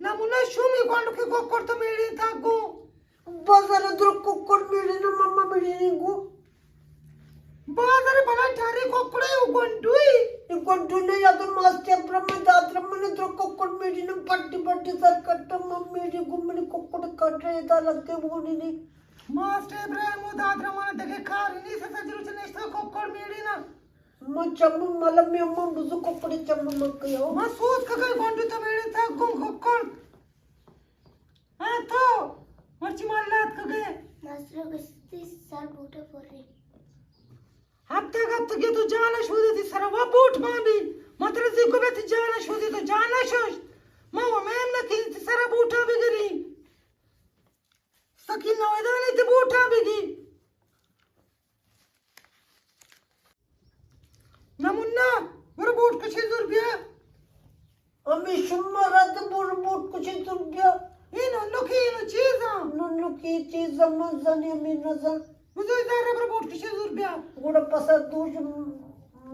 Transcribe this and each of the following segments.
نمونہ شومی گونڈو کے ککڑ تو میڑی تھا گو۔ بازار در ککڑ میڑی نہ مما میڑی نہ گو۔ بازار بلا ٹاری ککڑے او گونڈوی۔ اے گونڈو نہ یا تو ماسٹر ابراہیم داد رمن در ککڑ میڑی نہ بڈی بڈی سر کٹا مما میڑی گو منی ککڑ کٹ رہے دا لگے بونی نی۔ ماسٹر ابراہیم و داد رمن دگے کار نی ستا جروچ نشتا ککڑ میڑی نہ۔ ما چم ملم میں اماں بزو کپڑے چم مکیو۔ ما سوت کگے گونڈو تو میڑے تھا گم ککڑ۔ ہاں تو مرچی مالات کگے۔ ماسٹر گستی سر بوٹا پوری۔ ہفتہ گپت گے تو جانا شودے تی سر و بوٹ مان بی۔ مطلب زی کو بیتی جانا شودے تو جانا شوش۔ ما و میم نہ کین تی سر بوٹا بگری۔ سکی نویدانی تی بوٹا بگی۔ نمونہ، برو بوٹ کشی زور بیا۔ ہمے شما رد برو بوٹ کشی زور بیا۔ اینو نکی اینو چیزاں۔ نو نکی چیزاں من زنی ہمے نزن۔ بزوی دار برو بوٹ کشی زور بیا۔ گوڑا پسا دوش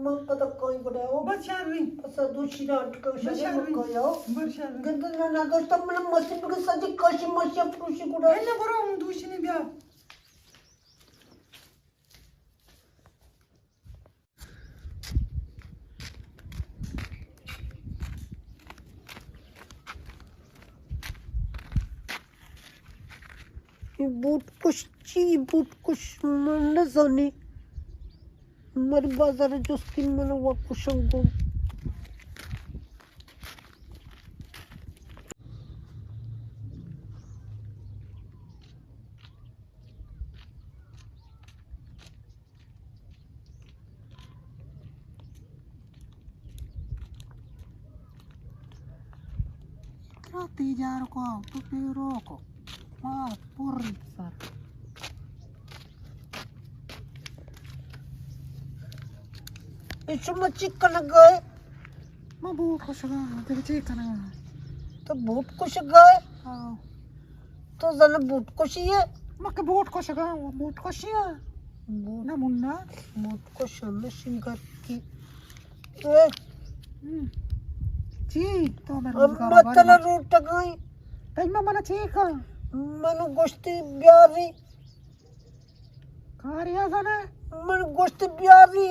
من پتا کوئی گوڑا ہو۔ بس شر وی۔ پسا دوشی را اٹکا بس شر وی۔ مکایا۔ بس شر وی۔ گندن نہ نہ دوست من مسی بگی سجی کشی مسی پروشی گوڑا۔ اینو برو ہم دوشی نی بیا۔ اے بوٹ کش چی؟ بوٹ کش من نزانی۔ مر بازار جستی من و کشن گون۔ ترا تیجار کو تو پیرو کو مات پوری سر۔ اے شما چی کنگا ئے؟ ما بوٹ کشگا، تئی چی کنگا؟ تو بوٹ کشگا ئے؟ ہاں۔ تو زن بوٹ کشی ئے؟ ما کہ بوٹ کشگا، بوٹ کشی ئے؟ بوٹ۔ نہ منا۔ بوٹ کش ہمشی گھر کی۔ اے۔ ہم۔ چی؟ تو من اب روزگار متلا بارے روٹگائی۔ تئی ما منا چی کن؟ منو گشتی بیاری۔ کاریا زنه؟ من گوشت بیاری۔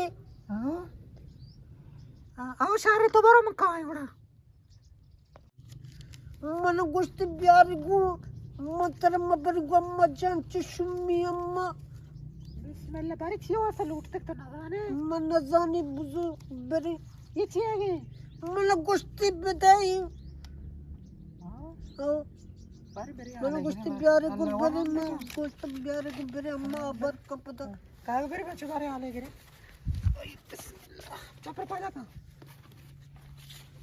ہاں؟ آ، او شہر تو برو من کائیں گڑا۔ من گوشت بیاری گو، من تر مبر گو اما جان چشمی اما۔ بسم اللہ، باری چی واسطہ لوٹ تک تو نزانے؟ من نزانی بزو بری۔ یہ چی ہے یہ؟ من گوشت بدائی۔ ہاں۔ ہاں۔ بارے برے من آلے گوشت گرے، بیارے گل اللہ برے، والا من گوشت بیارے گل برے، اما آبر کپتا۔ کاغ برے بچو بارے آلے گرے۔ چپر پالا کا۔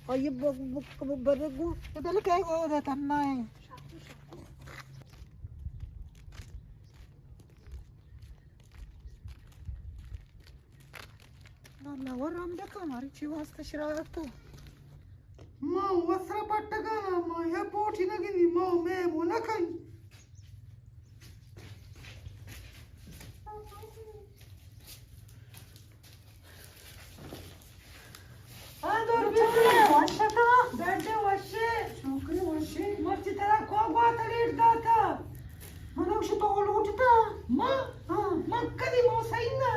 آئیے بک، بک، بک برے گو۔ تو دل کہے گو دے تننا ہے۔ اللہ ورم دکا ماری چی واسطہ شرایت تو۔ ما وسرا پٹگانا، ما یا پوٹی نگنی، ما مے مو نکن۔ آ دور بیتنے، وش اتاں؟ بیٹے وشے۔ شکر وشے۔ مرچی ترا کو گوات لیٹ داتا؟ من گوشت تو لوٹتا؟ ما؟ ہاں۔ ما کدی ما سہی نہ۔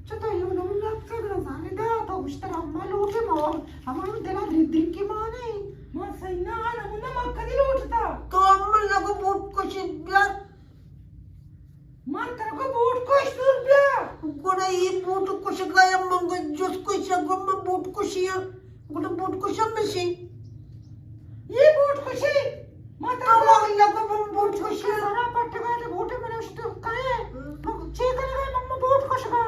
چہ تو یو نمونہ تو نزانے دا، تو گوشتر اما لوٹے ما، اما دلا دری دری کی مانے۔ ما سہی نہ، آ نمونہ ما کدی لوٹتا؟ تو اما لگو بوٹ کشی بیار۔ من ترا گو بوٹ کش دور بیا۔ گڑا یہ بوٹ کشگا یا من گو جس کشا گو من بوٹ کشی ہاں۔ گڑا بوٹ کشا مشی۔ یہ بوٹ کشی۔ ما ترا گو لگا من بوٹ کشی ہاں۔ سرا پٹگا تے بوٹ من اشت کئے۔ من چے کنگا من بوٹ کشگا۔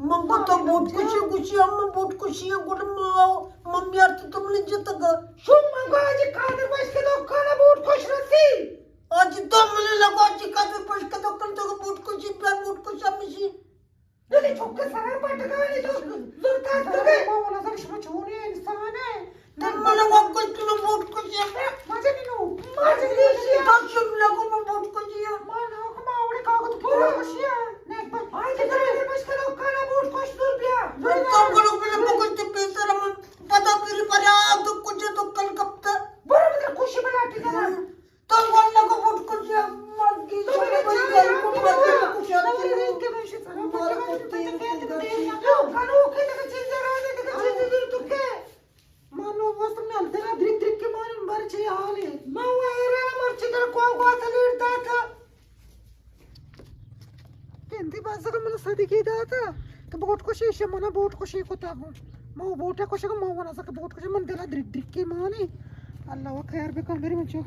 من گو تو بوٹ کشی گوشی ہم من بوٹ کشی ہاں گڑا ما من میار تو تم نے جتگا۔ شو من گو اجی قادر بش کے دکانا بوٹ کش رسی۔ آجی تو من لگو آجی قادر پشت کدو کن تو بوٹ کشی بیا بوٹ کشا مشی۔ دلی چوک سرا پٹگانی تو زرتا دگے۔ ما ولا سر شما چونی انسان ہے۔ تو من لگو کش تو بوٹ کشی۔ مجھے نو، مجھے نو۔ تو شم لگو بوٹ کشی۔ ما نو کما اوڑے کاغذ پورا کشی۔ نیک بات۔ آجی قادر بش کے دکانا بوٹ کش دور بیا۔ تو کرو بلا بوٹ کش پیسر من پتا پھر پریا تو کچھ تو کل کپتا۔ برو دیگه داتا کہ بوٹ کشی، ایشی منا بوٹ کشی کتا گوں. ما بوٹ کشی گوں، ما ونا سا کہ بوٹ کشی، من دلا درک درکی مانی. اللہ و خیر بکن بری من چو.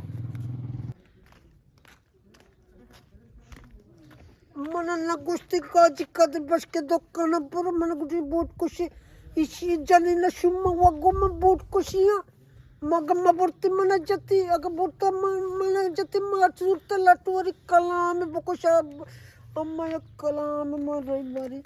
من نہ گوشتی کاجی قدر بش کے دکان پر من گوشتی بوٹ کشی. ایشی جنین شما وگو من بوٹ کشی ہاں. مگہ مبرتی من جتی، اگہ برتا من، من جتی ما صورت لٹوری کلام بکشا. اما یک کلام من رہی باری.